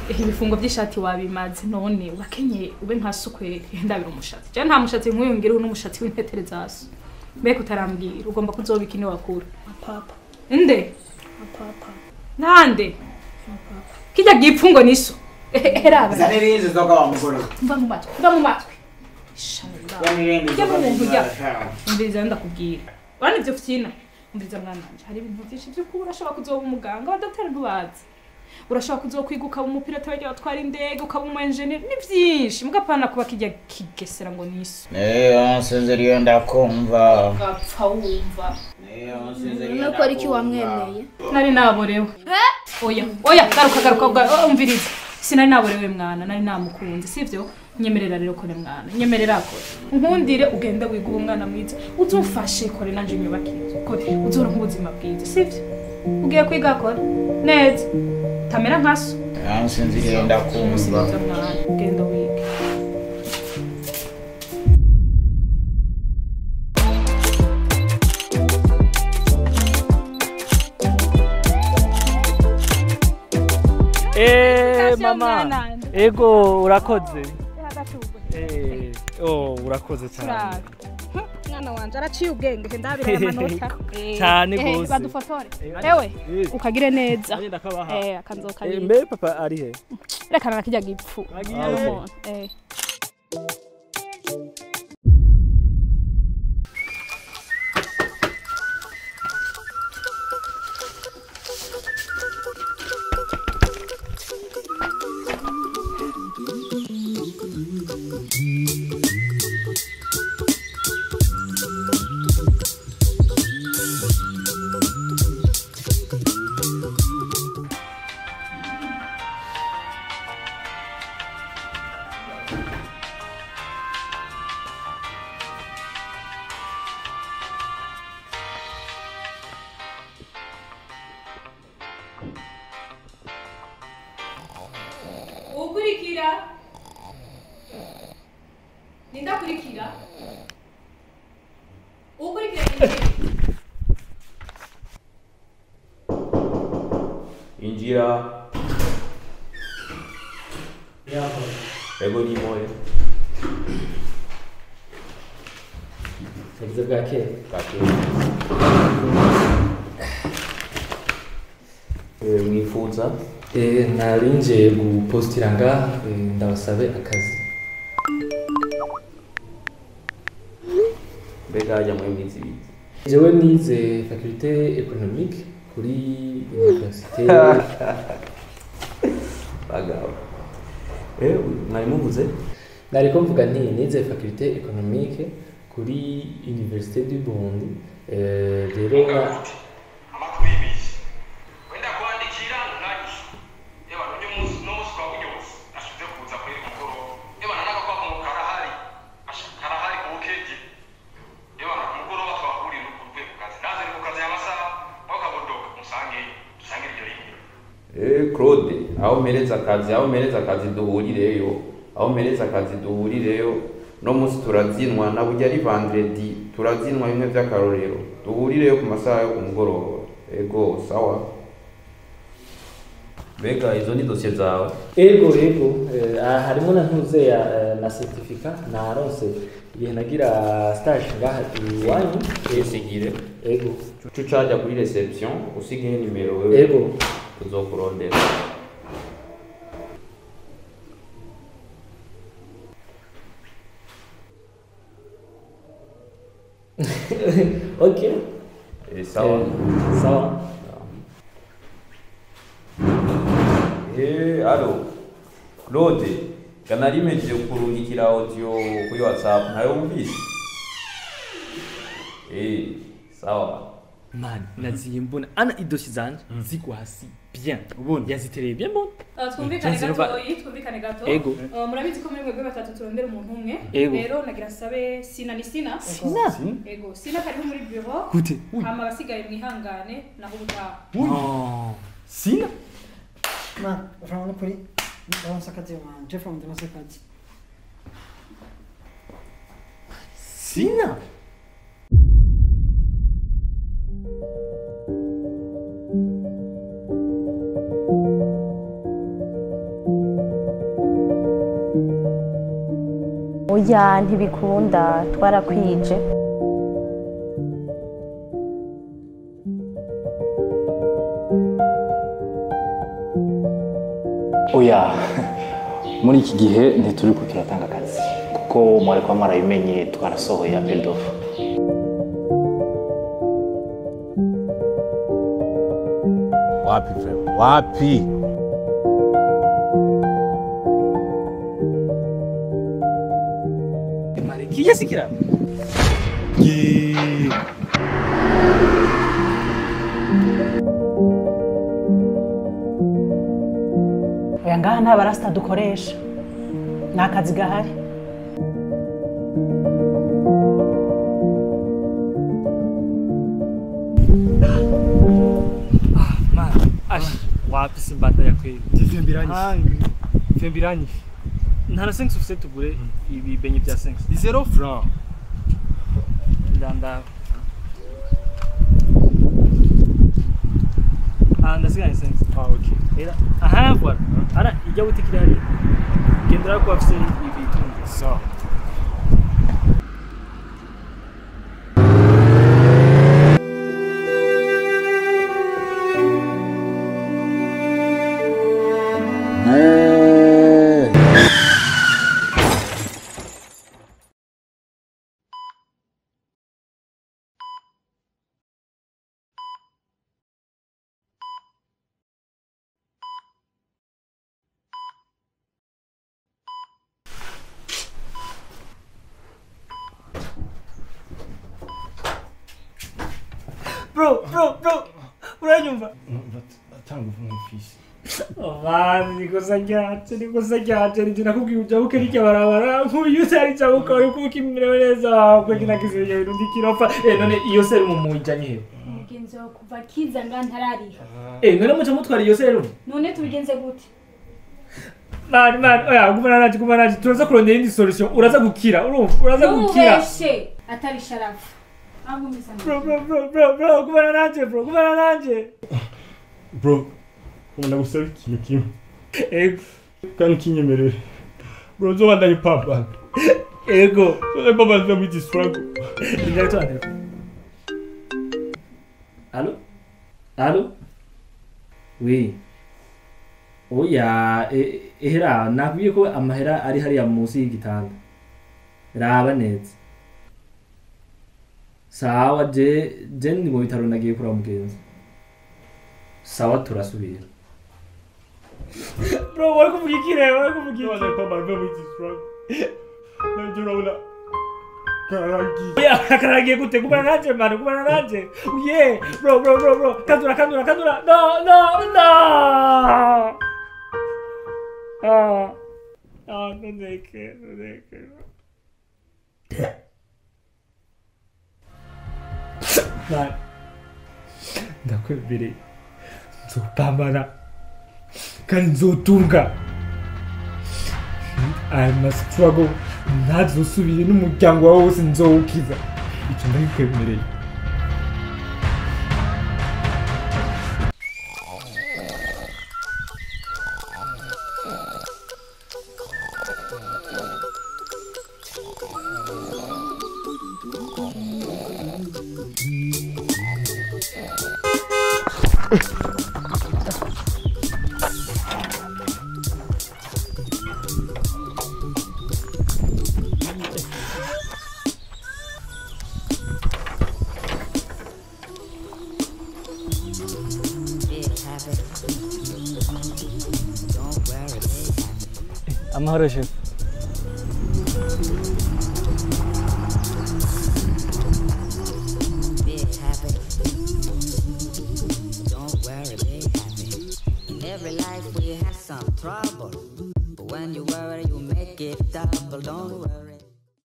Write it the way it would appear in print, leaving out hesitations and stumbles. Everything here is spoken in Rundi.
Ibifungo by'ishati wabimaze none urakenyeye ube nka sukwe ndabira umushatsi. Je nta mushatsi nk'uyu ngira n'umushatsi w'intetere zaso. Mbega utarambwira ugomba kuzobika ine wakura. Papa. Nde? Papa. Nande? Papa. Kijya gipfungo niso. Eraba. Zanirize zoka wa mugore. Mva mu matwi. Mva mu matwi. Umviriza ndakubwira. Urana ivyo fyina. Umviriza mwana wanje hari ibintu byinshi byo kuba urashobora kuzoba umuganga abadoteri ntubazi. Urashobora kuzokwiga ukaba umupilote wajya watwara indege ukaba umu engineer ni byinshi mugapana kuba kijya kigesera ngo niso. Nsinziriye ndakumva. Gapfa wumva. Nsinziriye. Nuko ari ki wamwemeye? Nari naborewe. Oya, oya garuka garuka umviriza. Sinari naborewe mwana, nari namukunze, sivyo? Nyemerera rero kore mwana, nyemerera kore. Nkundire ugende wiga umwana mwiza, uzumfashe kore nanje nyubakire. Kore uzoronka ubuzima bwiza, sivyo? Ugiye kwiga kore neza. Tamera nkaso. Nsinziriye ndakumva. Ugenda wige. Mama, ego urakoze. Oh, urakoze cyane. Mwana wanje araciye ubwenge ndabira amanota. Cyane gose. Badufotore. Ewe, ukagire neza. Akanzoka. Mbe papa ari he? Reka nakijya gipfu. Ukurikira. Nindakurikira. Ukurikira injira. Ego ni moyo. Yagize bwake. Bwake. Mwifuza? Narinje gupostira nga ndabasabe akazi. Mbega hajya muri mwizi biki? Jewe nize faculté économique kuri université. Bagabo. Mwari muvuze? Nariko mvuga nti nize faculté économique kuri université du Burundi. Rero Claude, aho mpereza akazi, aho mpereza akazi duhurireyo, aho mpereza akazi duhurireyo, no munsi turazinwa na burya ari vendredi, turazinwa bimwe by'akarorero, duhurireyo ku masaha yo kumugoroba. Ego, sawa. Mbega izo ni dossier zawe? Ego, ego, harimo na ntuze ya na certificat naronse igihe nagira stage ngaha iwanyu. Usigire. Ego. Cucaja kuri reception, usigire nimero wewe. Ego. Tuzokurondera. Ok. Sawa. Sawa. Allo. Claude, kanarimeje kurungikira audio kuri WhatsApp ntayo wumvise? Sawa. Man, naziye mbona ana idosi zanje zigwa hasi bien. Ubona yazitereye bien bon. Twumvikane gato, twumvikane gato. Murabizi ko muri mwebwe batatu turondera umuntu umwe. Rero nagira sabe Sina ni Sina. Sina. Ego, Sina kariho muri bureau. Gute? Hama basigaye mwihangane naho ubutaha. Oh. Sina? Man, urabona kuri ndabona akazi man, Jeff ndabona akazi. Sina? Oya ntibikunda twarakwije. Oya muri iki gihe ntituri ko turatanga akazi kuko mwari kwa mwarabimenye twarasohoye appel d'offre. Wapi frère? Wapi? Kijya sikira. Oya ngaha nta barasta dukoresha. Nta kazi gahari. Man, ash, wapi simbata ya kweli. Vyambiranye. Nta na 5 ufise tugure ibi benye bya 5. Ni 0 franc. Ndanda. Ah, ndasigaye 5. Ah, okay. Era, aha, voilà. Ara ijya butiki irahari. Gendera ko afise ibitunze. Sawa. Bro, uranyumva? Atanga umufisi. Oh man, nikosa ryaje, nje nakubwiye ujabuke n'irya barabara, nkuyu utari jabuka uri kukimerewe neza, kuko kinagize ibintu ndikirofa. None iyo serumu muyijanye he? Umugenzi wawe kuva kiza nga ntarariha. None muca mutwara iyo serumu? None tubigenze gute? Man, oya, gumana naje, turaza kurondera indi solution, uraza gukira, urumva, uraza gukira. Ntubeshe, atari sharafu. Bro, gumana nanje, bro, gumana nanje. Bro, ndagusaba ikintu kimwe. Ego. Kandi kinyemerere. Bro, nzobandanye papa. Ego. Nzobandanye papa nza muri struggle. Ndagutwara. Allo? Allo? Oui. Oya, ehera nakubwiye ko amahera ari hariya munsi y'igitanda. Raba neza. Sawa je ndi mu bitaro nagiye kuraba mugenzi. Sawa turasubira. Bro, wari kuvuga iki rero? Wari kuvuga iki? Nzobandanye papa nza muri struggle. Nabyo urabona. Karagiye. Oya, karagiye gute? Gumana nanje man, gumana nanje. Uye, bro. Kandura. No. Ah, nundeke. Man, ndakwemereye nzopambana kandi nzotunga. I must struggle ntazosubire n'umuryango wawe wose nzowukiza. Icyo ndabikwemereye. Amahoro chef. Don't worry, be happy. In every life we have some trouble, but when you worry, you make it double. Don't worry.